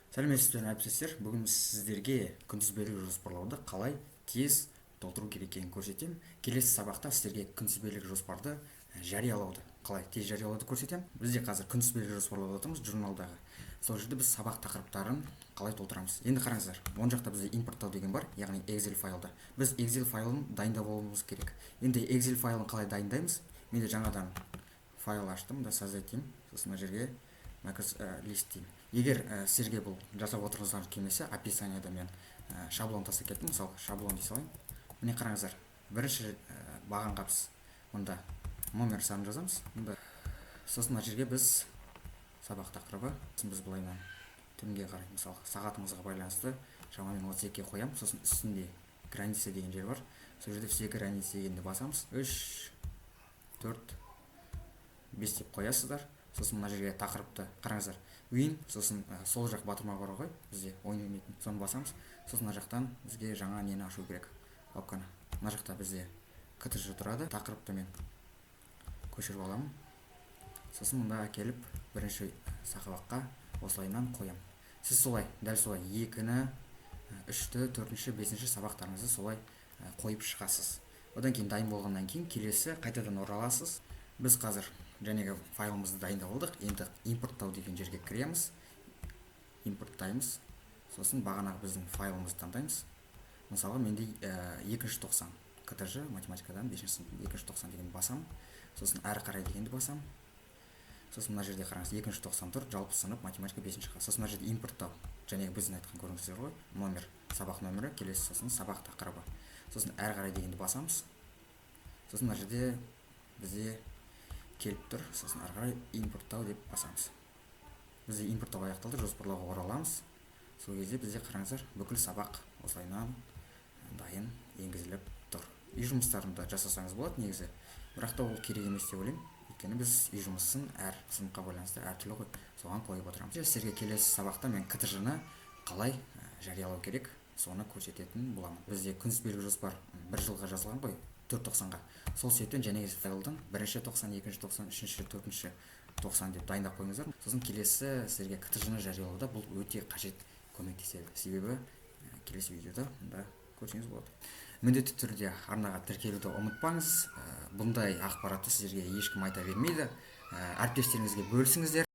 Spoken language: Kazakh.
Сәлеметсіздер ме, әріптестер! Бүгін сіздерге күнтізбелік жоспарлауды қалай тез толтыру керек екенін көрсетемін. Келесі сабақта сіздерге күнтізбелік жоспарды жариялауды, қалай тез жариялауды көрсетемін. Бізде қазір күнтізбелік жоспарлап жатырмыз журналдағы. Сол жерде біз сабақ тақырыптарын қалай толтырамыз? Енді қараңыздар, оң жақта бізде импорттау деген бар, яғни Excel файлда. Біз Excel файлын дайындап алуымыз керек. Енді Excel файлын қалай дайындаймыз? Менде жаңадан файл аштым да, создать деймін, сосын мына жерге Microsoft лист деймін. Егер сіздерге бұл жасап отырғызғыңыз келмесе, описанияда мен шаблон тастап кеттім. Мысалы, шаблон дей салайын. Міне, қараңыздар, бірінші бағанға біз мұнда номер санын жазамыз мұнда. Сосын мына жерге біз сабақ тақырыбы. Сосын біз былайынан төменге қарай, мысалы, сағатымызға байланысты шамамен 32-ге қоямын. Сосын үстінде граница деген жер бар, сол жерде все границы дегенді басамыз. Үш, төрт, бес деп қоясыздар. Сосын мына жерге тақырыпты қараңыздар, win, сосын сол жақ батырма бар ғой бізде, ойын ойнайтын, соны басамыз. Сосын мына жақтан бізге жаңа нені ашу керек, папканы. Мына жақта бізде ктж тұрады. Тақырыпты мен көшіріп аламын, сосын мында әкеліп бірінші сабаққа осылайынан қоямын. Сіз солай, дәл солай екіні, үшті, төртінші, бесінші сабақтарыңызды солай қойып шығасыз. Одан кейін дайын болғаннан кейін келесі қайтадан ораласыз. Біз қазір жәнегі файлымызды дайындап алдық. Енді импорттау деген жерге кіреміз, импорттаймыз. Сосын бағанағы біздің файлымызды таңдаймыз. Мысалы, менде екінші 90 ктж, математикадан бесінші сыныптың екінші 90 деген басамын. Сосын әрі қарай дегенді басамын. Сосын мына жерде қараңыз, екінші 90 тұр, жалпы сынып, математика, бесінші класс. Сосын мына жерде импорттау, және біздің айтқан, көрдіңіздер ғой, номер, сабақ номері, келесі, сосын сабақ тақырыбы. Сосын әрі қарай дегенді басамыз. Сосын мына жерде бізде келіп тұр. Сосын ары қарай импорттау деп басамыз. Бізде импорттау аяқталды, жоспарлауға ораламыз. Сол кезде бізде, қараңыздар, бүкіл сабақ осылайынан дайын енгізіліп тұр. Үй жұмыстарын да жасасаңыз болады негізі, бірақ та ол керек емес деп ойлаймын, өйткені біз үй жұмысын әр сыныпқа байланысты әртүрлі ғой, соған қойып отырамыз. Сіздерге келесі сабақта мен ктж ны қалай жариялау керек, соны көрсететін боламын. Бізде күнтізбелік жоспар бір жылға жазылған ғой, төрт 90-ға. Сол себептен және файлдың бірінші 90, екінші 90, үшінші, төртінші 90 деп дайындап қойыңыздар. Сосын келесі сіздерге ктж ны жариялауда бұл өте қажет, көмектеседі. Себебі келесі видеода мұнда көрсеңіз болады. Міндетті түрде арнаға тіркелуді ұмытпаңыз. Бұндай ақпаратты сіздерге ешкім айта бермейді. Әріптестеріңізге бөлісіңіздер.